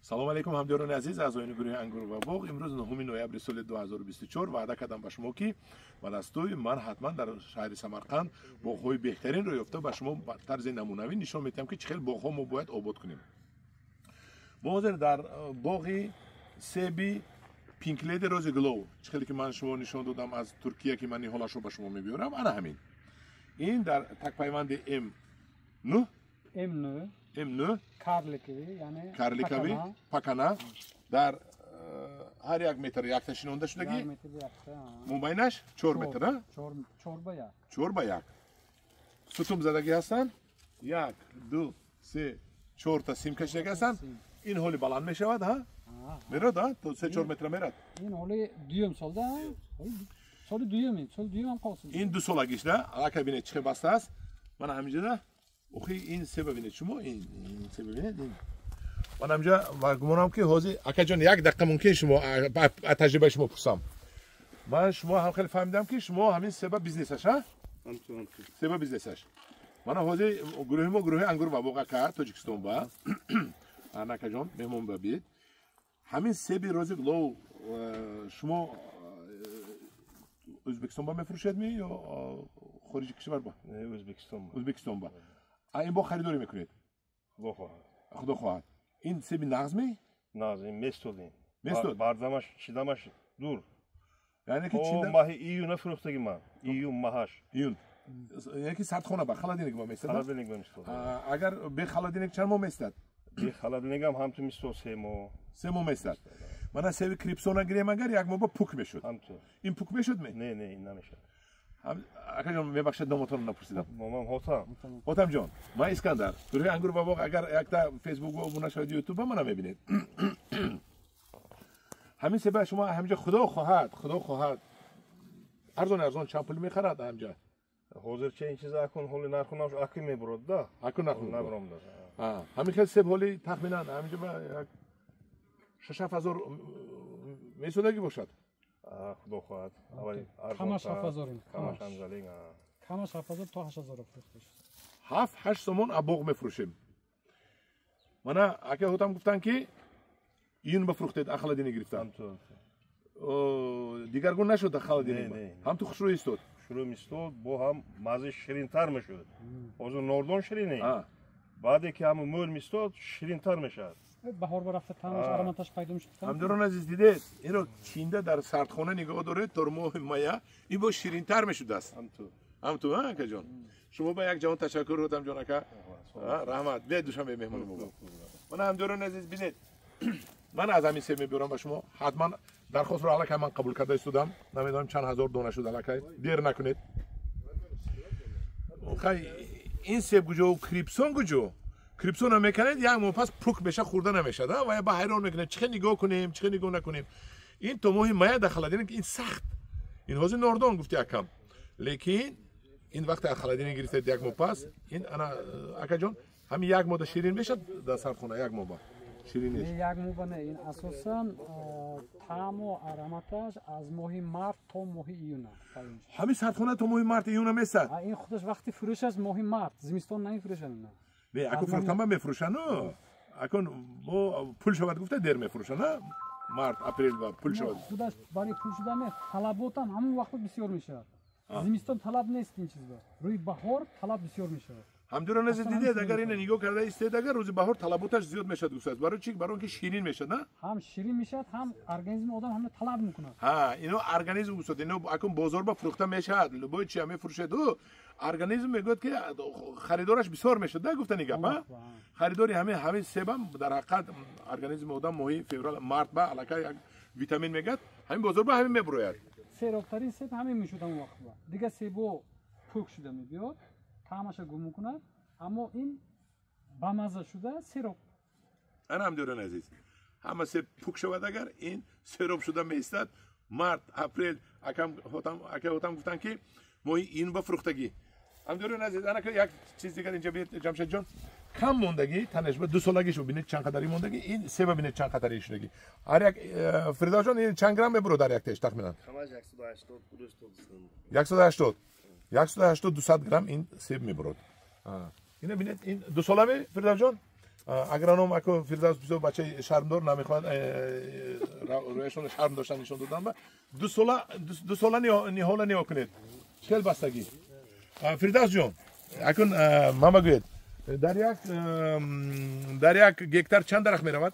Салом алейкум, ҳамдиёрони азиз, аъзоёни гурӯҳи Ангур ва боғ. Имрӯз 9 ноябри соли 2024. Ваъда кардам ба шумо, ки ба дастури ман ҳатман дар шаҳри Самарқанд боғҳои беҳтаринро ёфта, ба шумо ба тарзи намунавӣ нишон медиҳам, ки чӣ хел боғҳо мо бояд обод кунем. Мо ҳозир дар боғи себи Pink Lady Rose Glow, чӣ хеле ки ман шумо нишон додам аз Туркия, ки ман ниҳолашро ба шумо мебиёрам. Ана ҳамин ин дар такпайванди М9. М9. М9. Карликовый, яъне карликовый пакана, дар ҳар як метр якта шинонда шудагӣ, мобайнаш 4 метр, 4 ба 1. 4 ба 1 сутум задагӣ ҳастанд. Як, ду, се, чорта сим кашидагӣ ҳастанд. Ин ҳоли баланд мешавад, ҳа, мерад, а то 3-4 метра мерад. Ин ҳоли дуюм солда, соли дуюм, соли дуюм ҳам қосим. Ин 2 солагиш да аллакай бинед, чӣ хел баста аст. Мана ҳаминҷода охи ин себа бинед шумо, ин себа бинед. Ин ман ҳаминҷа ва гумонам, ки ҳозир, акаҷон, як дақиқа мумкин шумо таҷрибаи шумо пурсам? Ман шумо ҳам хеле фаҳмидам, ки шумо ҳамин себа бизнесаш, а себа бизнесаш. Мана ҳозир гурӯҳи мо, гурӯҳи Ангур ва боғ, ака, Тоҷикистон ба ана, акаҷон, меҳмон ба бид. Ҳамин себи Rose Glow шумо Ӯзбекистон ба мефурӯшед ми ё хориҷи кишвар ба? Ӯзбекистон. Ӯзбекистон ба. Ин боғ харидорӣ мекунед? Худо хоҳад. Худо хоҳад. Ин себи нағз ми? Нағз, ин местодем. Местод. Бардамаш, чидамаш дур. Яъне ки маҳи июна фурӯхтаги ман, июн маҳаш. Июн, яъне ки сардхона ба, холодильник ба местад? Холодильник ба местод. Агар бе холодильник чанд моҳ местад? Бе холодильник ҳам ҳамту мистод, 3 моҳ. 3 моҳ местад. Мана себи Крипсона гирем агар, як моҳ ба пук мешуд. Ин пук мешуд ме? Не, не, ин намешуд. Акаҷон, мебахшед, номатонро напурсидам. Номам Ҳотам. Ҳотамҷон, ман Искандар, гурӯҳи Ангур ва боғ. Агар якта Фейсбук обуна шавед, Ютуба мана мебинед. Ҳамин себа шумо ҳаминҷа, худо хоҳад, худо хоҳад, арзон арзон чанд пул мехарад ҳамҷа? Ҳозир че ин чиза акун ҳоли нарху навш акӣ мебурод да. Акун нарху набуромда. Ҳамин хел себ ҳоли тахминан ҳаминҷа ба як 6-7 ҳазор месодагӣ бошад? Худо хоҳад. Камаш 7 ҳазор. Камаш ҳамзалин. Камаш 7 ҳазор то 8 ҳазор фурӯхта. 7-8 сомон абоғ мефурӯшем. Мана ака Ҳотам гуфтанд, ки июн ба фурӯхтед, а холодильник гирифтан дигаргун нашуд, холодильник ҳам ту хушрӯ истод. Хушрӯ истод, бо ҳам маззаи ширинтар мешуд. Ҳозир нордон ширине, баъде ки ҳамн мӯр мистод, ширинтар мешавад. Баҳор ба рафта таъмаш, ароматаш пайдо мешуд. Ҳамдорон азиз, дидед, инро чинда дар сардхона нигоҳ доред то моҳи мая, ин боз ширинтар мешудааст. Ҳамту, акаҷон, шумо ба як ҷавон ташаккур. Ҳотамҷон ака, раҳмат. Биед Душанбе, меҳмони мо. Мана, ҳамдорони азиз, бинед, ман аз ҳамин себ мебиёрам ба шумо ҳатман. Дархостро аллакай ман қабул карда истодам, намедонам чанд ҳазор дона шуд аллакай. Дер накунед. Хай, ин себ куҷо, Крипсон куҷо? Крипсона мекунед, як моҳ пас пук меша, хӯрда намешад ва ба ҳайрон мекунед, чӣ хел нигоҳ кунем, чӣ хел нигоҳ накунем. Ин то моҳи мая дар холодильник ин сахт. Ин ҳозир нордон гуфти акам, лекин ин вақте аз холодильник гирифтед, як моҳ пас ин ана, акаҷон, ҳамин як моҳда ширин мешад дар сардхона, як моҳ ба ширин нест? Як моҳ ба не, ин асосан таъму ароматаш аз моҳи март то моҳи июна. Ҳамин сардхона то моҳи март, июна местад? Ин худаш вақти фурӯш аст моҳи март, зимистон намефурӯшанд ина. Не, акун фурӯхтанба мефурӯшану, акун бо пул шавад гуфта дер мефурӯшанд, март, апрел ба пул шавад. Худаш барои пул шуда не, талаботам ҳамон вақт бисёр мешавад. Зимистон талаб нест ин чиз, ба рӯи баҳор талаб бисёр мешавад. Ҳамдиро нази дидед, агар ина нигоҳ карда истед, агар рӯзи баҳор талаботаш зиёд мешавад гуфтааст. Барои чи? Барои он ки ширин мешавад, на? Ҳам ширин мешавад, ҳам организми одам ҳама талаб мекунад. Ҳа, ино организм гуфтад, ино акун бозор ба фурӯхта мешавад, любой чи мефурӯшед, ӯ организм мегӯяд, ки харидораш бисёр мешавад да, гуфтани гап. А харидори ҳамин себам дар ҳақиқат организми одам моҳи феврал, март ба аллакай як витамин мегӯяд, ҳамин бозор ба ҳамин мебурояд. Серобтарин себ ҳамин мешуд ҳамон вақт ба. Дигар себо пӯк шуда мебиёд, таъмаша гум мекунад, аммо ин бамазза шуда сероб. Ана, ҳамдиёрони азиз, ҳама себ пук шавад агар, ин сероб шуда меистад. Март, апрел, акам ака Ҳотам гуфтанд, ки моҳи июн ба фурӯхтагӣ. Ҳамдиёрони азиз, ана як чиз дигар инҷа биед, Ҷамшедҷон, кам мондагӣ танаш ба 2 солагиш бинед, чанд қадари мондагӣ. Ин себа бинед, чанд қадари шудагӣ. Ҳар як Фирдавсҷон, ин чанд грамм мебурод ҳар як теш тахминан? 180, 180, 200 грамм ин себ мебурод. Ина бинед, ин 2 соламе, Фирдавсҷон. Агроном ако Фирдавс бисёр бачаи шармдор намехоҳад рӯяшон шарм доштан нишон додан ба ду сола ниҳола нигоҳ кунед. Хел бастагӣ. Фирдавс ҷон, акун ман бигӯед дар як гектар чанд дарахт меравад?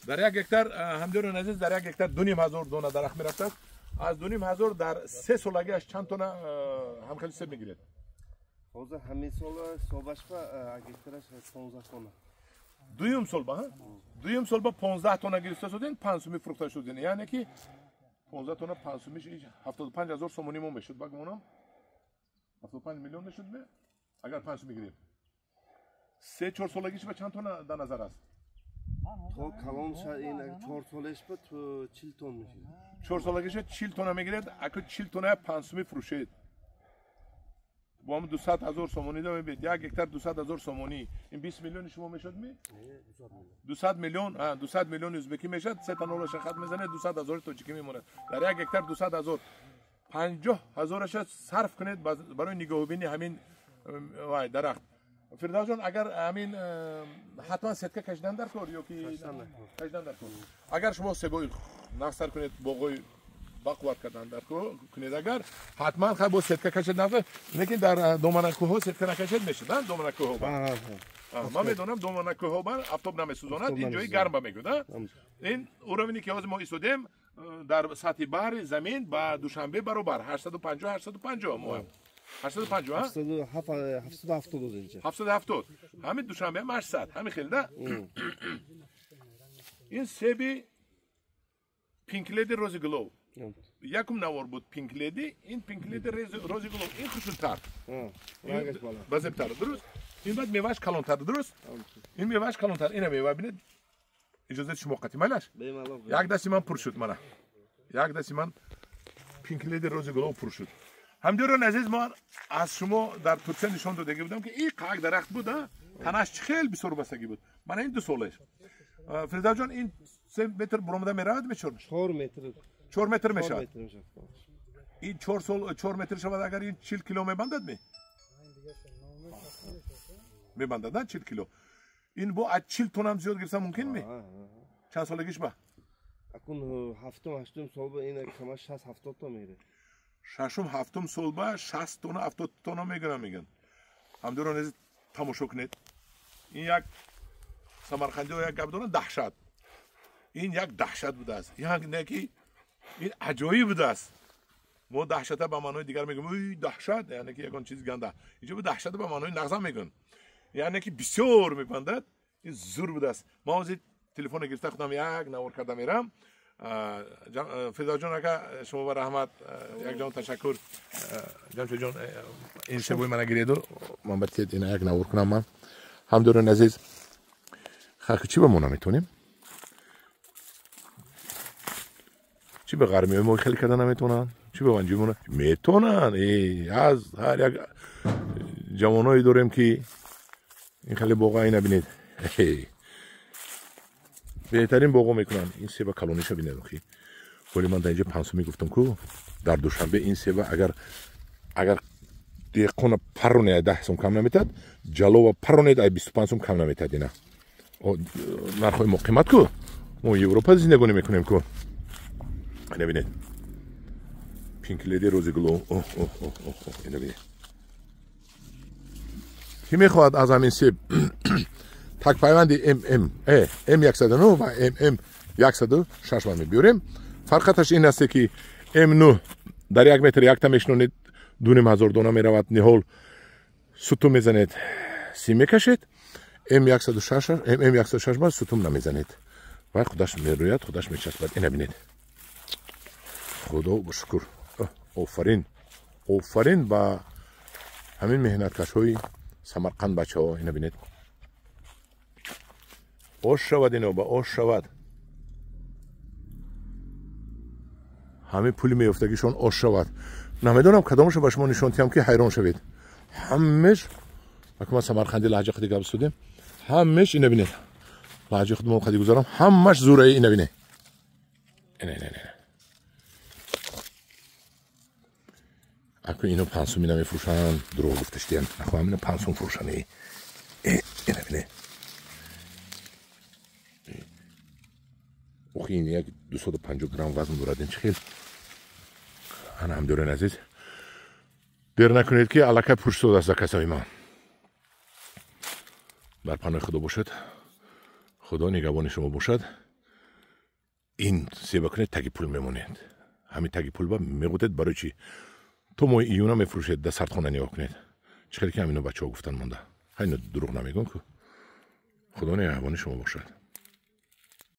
Дар як гектар ҳамдиёрони азиз дар як гектар 2500 дона дарахт мерафтааст. Аз 2500 дар 3 солагиаш чанд тона ҳамхели себ мегиред? Ҳозир ҳамин сол ҳисобаш ба гектараш 15 тона. Дуюм сол ба, дуюм сол ба 15 тона гирифта шудин, 5 суми фурӯхта шудин. Яъне ки 15 тона 5 сумиш 75000 сомонӣ мо мешуд. Ба гумонам 75 миллион мешуд ме? Агар 5 суми гирем. 3-4 солагиш ба чанд тона дар назар аст? То калон ин 4 солаш ба 40 тон мешуд. 4 солагиш 40 тона мегиред, аку 40 тона 5 суми фурӯшед. Бо ҳам 200 000 сомонӣ да мебед. Як гектар 200 000 сомонӣ. Ин 20 миллиони шумо мешуд ми? 200 миллион, 200 миллион ӯзбекӣ мешад, се та нолаша хат мезанед, 200 000 тоҷикӣ мемонад. Дар як гектар 200 000. 50 000-аша сарф кунед барои нигоҳубини ҳамин вай дарахт. Фирдавс ҷон, агар ҳамин ҳатман сетка кашидан дар кор ё ки кашидан дар кор. Агар шумо себои нақсар кунед, боғои бақувват кардан дар кунед, агар ҳатман хай бо сетка кашед нақс, лекин дар доманакӯҳҳо сетка накашед мешуд, доманакӯҳҳо. Ман медонам доманакӯҳҳо ба афтоб намесӯзонад, ин ҷои гарм ба мегӯяд. Ин уровне ки ҳозир мо истодем дар сатҳи баҳри замин ба Душанбе баробар 850 850 мо 850 770 инҷа 770 ҳамин Душанбе ҳам 800 ҳамин хел да. Ин себи Pink Lady Rosy Glow якум навор буд Pink Lady, ин Pink Lady Rosy Glow ин хушултар базебтар, дуруст? Ин баъд мевааш калонтар, дуруст? Ин мевааш калонтар. Ина мева бинед, иҷозати шумо қатӣ майлаш? Як дасти ман пур шуд, мана як дасти ман Pink Lady Rosy Glow пур шуд. Ҳамдиёрони азиз, ман аз шумо дар Турсия нишон додагӣ будам ки ин қак дарахт буд, танаш хел бисёр бастагӣ буд. Мана ин 2 солаш. Фирдавс ҷон, ин 3 метр буромада меравад ме 4? 4 метр. 4 метр мешавад. Ин 4 сол 4 метр шавад, агар ин 40 кило мебандад ме? Мебандад, на 40 кило. Ин бо аз 40 тонам зиёд гирифтан мумкин ме? Чанд солагиш ба? Акун 7-8 сол ба ин кама 60-70 тон мегирад. 6-7 сол ба 60 тона 70 тона мегирам меган. Ҳамдиёрони азиз тамошо кунед. Ин як самарқандиҳо як гап доранд, даҳшат. Ин як даҳшат будааст. Яъне ки ин аҷоиб будааст. Мо даҳшата ба маънои дигар мегӯем, ӯй даҳшат, яъне ки ягон чиз ганда. Инҷо бо даҳшата ба маънои нағза мегӯянд. Яъне ки бисёр мебандад, ин зур будааст. Ман ҳозир телефонро гирифта худам як навор карда мерам. Фирдавс ҷон ака, шумо ба раҳмат, якҷон ташаккур. Ҷамшед ҷон, ин себои мана гиреду, ман ба тиед ина як навор кунам ман. Ҳамдиёрони азиз, халқи чӣ ба мо наметонем? Чӣ ба ғармиҳои мо хеле карда наметонанд? Чӣ ба ванҷои мо метонанд? Аз ҳар як ҷавоное дорем ки ин хеле боға ина бинед. Беҳтарин боғо мекунанд. Ин себа калониша бинед охи. Вале ман дар инҷа 5 сомӣ гуфтам ку дар Душанбе ин себа агар деҳқона парронед 10 сом кам наметад, ҷалова парронед ай 25 сом кам наметад. Ина нархҳои мо қимат ку, мо Европа зиндагонӣ мекунем ку. Ина бинед, Pink Lady Rosy Glow. Ина бинед, ки мехоҳад аз ҳамин себ такпайванди ММ М109 ва ММ106 ма мебиёрем. Фарқаташ ин аст ки М9 дар як метр якта мешинонед, 2500 дона меравад ниҳол, сутун мезанед, сим мекашед. М106 ММ106 ма сутун намезанед, вай худаш мерӯяд, худаш мечаспад. Ина бинед, худо шукр, офарин, офарин ба ҳамин меҳнаткашҳои Самарқанд бачаҳо. Ина бинед, ош шавад, ино ба ош шавад. Ҳамин пули меёфтагишон ош шавад. Намедонам кадомашо ба шумо нишон диҳам ки ҳайрон шавед. Ҳамеш аку ман самарқанди лаҳҷа қади гап судем, ҳамеш ина бинед, лаҳҷаи худмон қади гузарам, ҳамаш зураи. Ина бинед, ина ина ина аку ино 5 сум ина мефурӯшанд. Дурӯғ гуфташтиям, нахоҳам ино 5 сум фурӯшанд. Ина бинед, Охи ин як 250 грамм вазн дорад. Ин чӣ хел? Ана, ҳамдиёрони азиз, дер накунед, ки аллакай пур шудааст за касои ман. Дар паноҳи Худо бошед, Худо нигаҳбони шумо бошад. Ин себа кунед, таги пул мемонед, ҳамин таги пул ба меғутед. Барои чӣ то моҳи июна мефурӯшед? Дар сардхона нигоҳ кунед, чӣ хеле ки ҳамино бачаҳо гуфтан монда. Ҳайно дурӯғ намегӯм ку. Худо нигаҳбони шумо бошад.